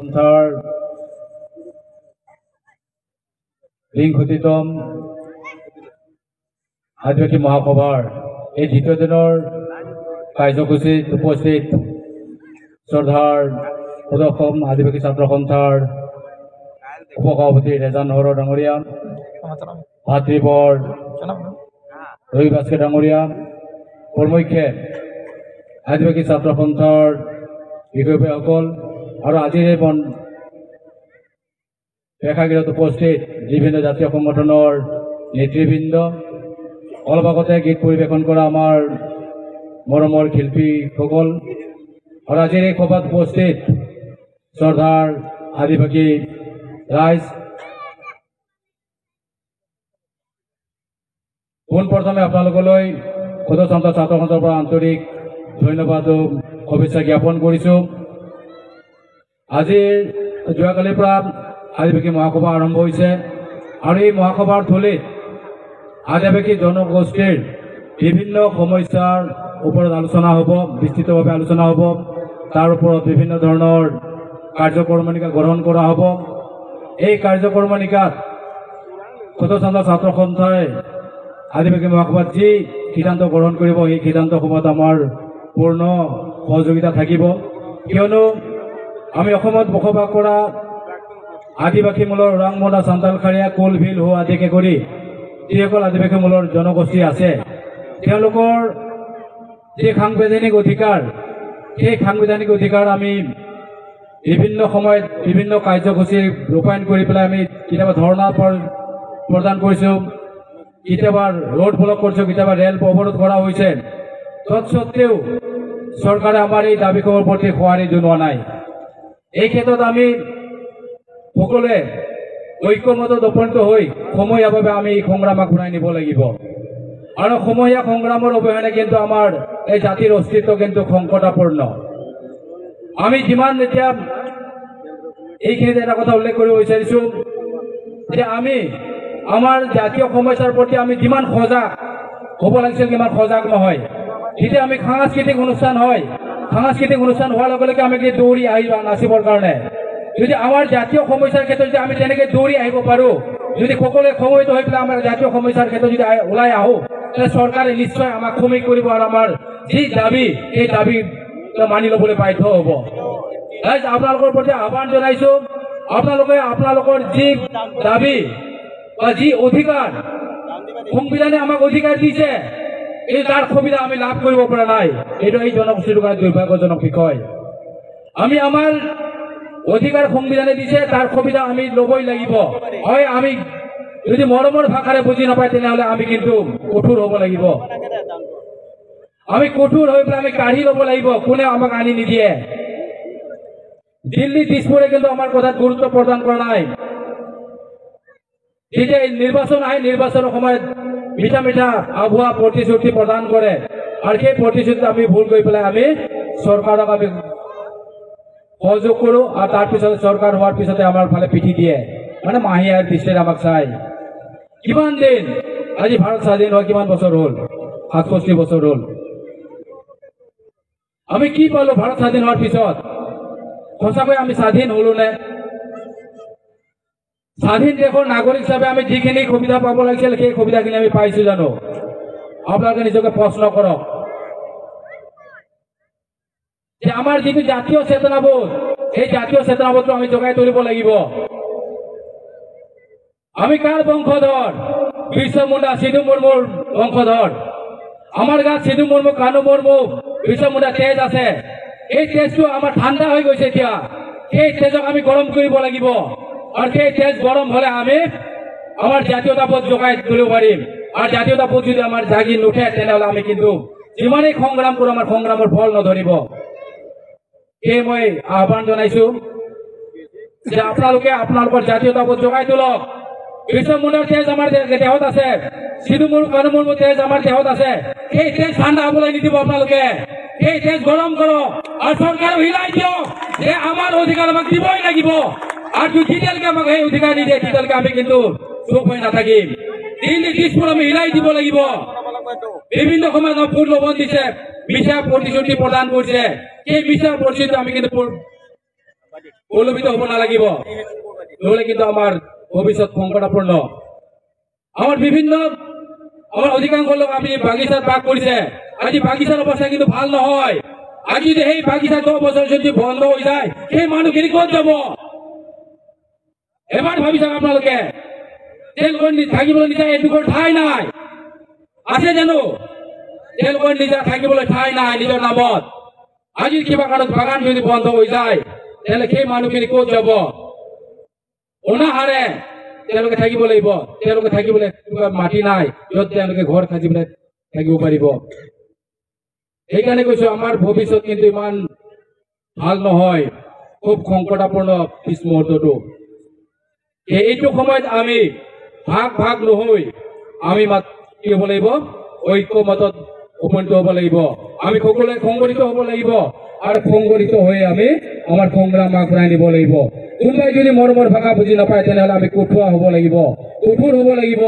সন্থাৰ বিংশতিতম আদিবাসী মহাসভাৰ এই দ্বিতীয় দিনৰ কাৰ্যসূচীত উপস্থিত শ্ৰদ্ধাৰ অসম আদিবাসী ছাত্ৰ সন্থাৰ উপসভাপতি ৰেজান হৰ ডাঙৰীয়া, ভাতৃবৰ ৰবি ভাস্কৰ ডাঙৰীয়া, প্ৰমুখ্যে আদিবাসী ছাত্ৰ সন্থাৰ বিষয়ববীয়াসকল আৰু আজিৰ এই বন প্ৰেক্ষাগৃহত উপস্থিত বিভিন্ন জাতীয় সংগঠনৰ নেতৃবৃন্দ, অলপ আগতে গীত পৰিৱেশন কৰা আমাৰ মৰমৰ শিল্পীসকল আৰু আজিৰ এই সভাত উপস্থিত শ্ৰদ্ধাৰ আদিবাসী ৰাইজ, পোনপ্ৰথমে আপোনালোকলৈ সদৌ সন্থা ছাত্ৰ সন্থাৰ পৰা আন্তৰিক ধন্যবাদ আৰু শুভেচ্ছা জ্ঞাপন কৰিছোঁ। আজিৰ যোৱাকালিৰ পৰা আদিবাসী মহাসভা আৰম্ভ হৈছে আৰু এই মহাসভাৰ থলীত আদিবাসী জনগোষ্ঠীৰ বিভিন্ন সমস্যাৰ ওপৰত আলোচনা হ'ব, বিস্তৃতভাৱে আলোচনা হ'ব। তাৰ ওপৰত বিভিন্ন ধৰণৰ কাৰ্যকৰ্মণিকা গ্ৰহণ কৰা হ'ব। এই কাৰ্যকৰ্মণিকাত সদৌ সন্থা ছাত্ৰ সন্থাই আদিবাসী মহাসভাত যি সিদ্ধান্ত গ্ৰহণ কৰিব, সেই সিদ্ধান্তসমূহত আমাৰ পূৰ্ণ সহযোগিতা থাকিব। কিয়নো আমি অসমত বসবাস কৰা আদিবাসী মূলৰ ওৰাং, মুণ্ডা, চান্তাল, খাৰীয়া, কোল, ভিল, হো আদিকে কৰি যিসকল আদিবাসী মূলৰ জনগোষ্ঠী আছে, তেওঁলোকৰ যি সাংবিধানিক অধিকাৰ, সেই সাংবিধানিক অধিকাৰ আমি বিভিন্ন সময়ত বিভিন্ন কাৰ্যসূচী ৰূপায়ণ কৰি পেলাই আমি কেতিয়াবা ধৰ্ণা প্ৰদান কৰিছোঁ, কেতিয়াবা ৰোড ব্লক কৰিছোঁ, কেতিয়াবা ৰেল অৱৰোধ কৰা হৈছে। তৎসত্বেও চৰকাৰে আমাৰ এই দাবীসমূহৰ প্ৰতি সঁহাৰি জনোৱা নাই। এই ক্ষেত্ৰত আমি সকলোৱে ঐক্যমতত উপনীত হৈ সমূহীয়াভাৱে আমি এই সংগ্ৰাম আগবঢ়াই নিব লাগিব। আৰু সমূহীয়া সংগ্ৰামৰ অবিহনে কিন্তু আমাৰ এই জাতিৰ অস্তিত্ব কিন্তু সংকটাপন্ন। আমি যিমান এতিয়া এইখিনিতে এটা কথা উল্লেখ কৰিব বিচাৰিছোঁ যে আমি আমাৰ জাতীয় সমস্যাৰ প্ৰতি আমি যিমান সজাগ হ'ব লাগিছিল সিমান সজাগ নহয়। যেতিয়া আমি সাংস্কৃতিক অনুষ্ঠান হয়, সাংস্কৃতিক অনুষ্ঠান হোৱাৰ লগে লগে আমি দৌৰি আহিব নাচিবৰ কাৰণে, যদি আমাৰ জাতীয় সমস্যাৰ ক্ষেত্ৰত যদি আমি তেনেকৈ দৌৰি আহিব পাৰোঁ, যদি সকলোৱে সমবেত হৈ পেলাই আমাৰ জাতীয় সমস্যাৰ ক্ষেত্ৰত যদি ওলাই আহোঁ, তেনে চৰকাৰে নিশ্চয় আমাক সমীহ কৰিব আৰু আমাৰ যি দাবী, সেই দাবী মানি ল'বলৈ বাধ্য হ'ব। ৰাইজ, আপোনালোকৰ প্ৰতি আহ্বান জনাইছোঁ, আপোনালোকে আপোনালোকৰ যি দাবী বা যি অধিকাৰ সংবিধানে আমাক অধিকাৰ দিছে, কিন্তু তাৰ সুবিধা আমি লাভ কৰিব পৰা নাই। এইটো এই জনগোষ্ঠীটোৰ কাৰণে দুৰ্ভাগ্যজনক বিষয়। আমি আমাৰ অধিকাৰ সংবিধানে দিছে, তাৰ সুবিধা আমি ল'বই লাগিব। হয়, আমি যদি মৰমৰ ভাষাৰে বুজি নাপায়, তেনেহ'লে আমি কিন্তু কঠোৰ হ'ব লাগিব। আমি কঠোৰ হৈ পেলাই আমি কাঢ়ি ল'ব লাগিব, কোনে আমাক আনি নিদিয়ে। দিল্লী, দিছপুৰে কিন্তু আমাৰ কথাত গুৰুত্ব প্ৰদান কৰা নাই। যেতিয়া নিৰ্বাচন আহে, নিৰ্বাচনৰ সময়ত মিঠা মিঠা আভুৱা প্ৰতিশ্ৰুতি প্ৰদান কৰে আৰু সেই প্ৰতিশ্ৰুতি আমি ভুল কৰি পেলাই আমি চৰকাৰক আমি সহযোগ কৰোঁ আৰু তাৰপিছত চৰকাৰ হোৱাৰ পিছতে আমাৰ ফালে পিঠি দিয়ে, মানে মাহীয়াৰ দৃষ্টিৰে আমাক চায়। কিমান দিন আজি ভাৰত স্বাধীন হোৱা কিমান বছৰ হ'ল? 67 বছৰ হ'ল। আমি কি পালো ভাৰত স্বাধীন হোৱাৰ পিছত? সঁচাকৈ আমি স্বাধীন হলো নে? স্বাধীন দেশৰ নাগৰিক হিচাপে আমি যিখিনি সুবিধা পাব লাগিছিল, সেই সুবিধাখিনি আমি পাইছো জানো? আপোনালোকে নিজকে প্ৰশ্ন কৰক যে আমাৰ যিটো জাতীয় চেতনাবোধ, সেই জাতীয় চেতনাবোধটো আমি জগাই তুলিব লাগিব। আমি কাৰ বংশধৰ? বিৰচা মুণ্ডা, সিধু মুৰ্মুৰ বংশধৰ। আমাৰ গাত সিধু মুৰ্মু, কানু মুৰ্মু, বিৰচা মুণ্ডা তেজ আছে। এই তেজটো আমাৰ ঠাণ্ডা হৈ গৈছে এতিয়া। সেই তেজক আমি গৰম কৰিব লাগিব আৰু সেই তেজ গৰম হ'লে আমি আমাৰ জাতীয়তাবোধ জগাই তুলিব পাৰিম। আৰু জাতীয়তাবোধ যদি আমাৰ জাগি নুঠে, তেনেহ'লে আমি কিন্তু যিমানেই সংগ্ৰাম কৰোঁ, আমাৰ সংগ্ৰামৰ ফল নধৰিব। সেয়ে মই আহ্বান জনাইছো যে আপোনালোকে আপোনালোকৰ জাতীয়তাবোধ জগাই তোলক। বিৰচা মুণ্ডাৰ তেজ আমাৰ দেহত আছে, সিধু মুৰ্মু, কানু মুৰ্মু তেজ আমাৰ দেহত আছে। সেই তেজ ঠাণ্ডা হ'বলৈ নিদিব আপোনালোকে। সেই তেজ গৰম কৰক আৰু চৰকাৰক হিলাই দিয়ক যে আমাৰ অধিকাৰ আমাক দিবই লাগিব। আৰু যেতিয়ালৈকে আমাক সেই অধিকাৰ নিদিয়ে, তেতিয়ালৈকে আমি কিন্তু চুপ হৈ নাথাকিম। দিল্লী, দিছপুৰ আমি হিলাই দিব লাগিব। বিভিন্ন সময়ত আমাক প্ৰলোভন দিছে, মিছা প্ৰতিশ্ৰুতি প্ৰদান কৰিছে। সেই মিছা প্ৰতিশ্ৰুতি আমি কিন্তু প্ৰলোভিত হ'ব নালাগিব, নহ'লে কিন্তু আমাৰ ভৱিষ্যত সংকটাপন্ন। আমাৰ বিভিন্ন আমাৰ অধিকাংশ লোক আমি বাগিচাত বাস কৰিছে। আজি বাগিচাৰ অৱস্থা কিন্তু ভাল নহয়। আজি যদি সেই বাগিচা 10 বছৰ যদি বন্ধ হৈ যায়, সেই মানুহখিনি ক'ত যাব এবাৰ ভাবি চাওক আপোনালোকে। তেওঁলোকৰ থাকিবলৈ নিজা এডোখৰ ঠাই নাই। আছে জানো? তেওঁলোকৰ নিজা থাকিবলৈ ঠাই নাই নিজৰ নামত। আজি কিবা কাৰণত বাগান যদি বন্ধ হৈ যায়, তেনেহ'লে সেই মানুহখিনি ক'ত যাব? অনাহাৰে তেওঁলোকে থাকিব লাগিব। তেওঁলোকে থাকিবলৈ মাটি নাই য'ত তেওঁলোকে ঘৰ সাজি পেলাই থাকিব পাৰিব। সেইকাৰণে কৈছো, আমাৰ ভৱিষ্যত কিন্তু ইমান ভাল নহয়, খুব সংকটাপন্ন পিছ মুহূৰ্তটো। এইটো সময়ত আমি ভাগ ভাগ নহৈ আমি মাত কি হ'ব লাগিব? ঐক্যমতত উপনীত হ'ব লাগিব। আমি সকলোৱে সংগঠিত হ'ব লাগিব আৰু সংগঠিত হৈ আমি আমাৰ সংগ্ৰাম আগবঢ়াই নিব লাগিব। কোনোবাই যদি মৰমৰ ভাষা বুজি নাপায়, তেনেহ'লে আমি কঠোৰ হ'ব লাগিব, কঠোৰ হ'ব লাগিব।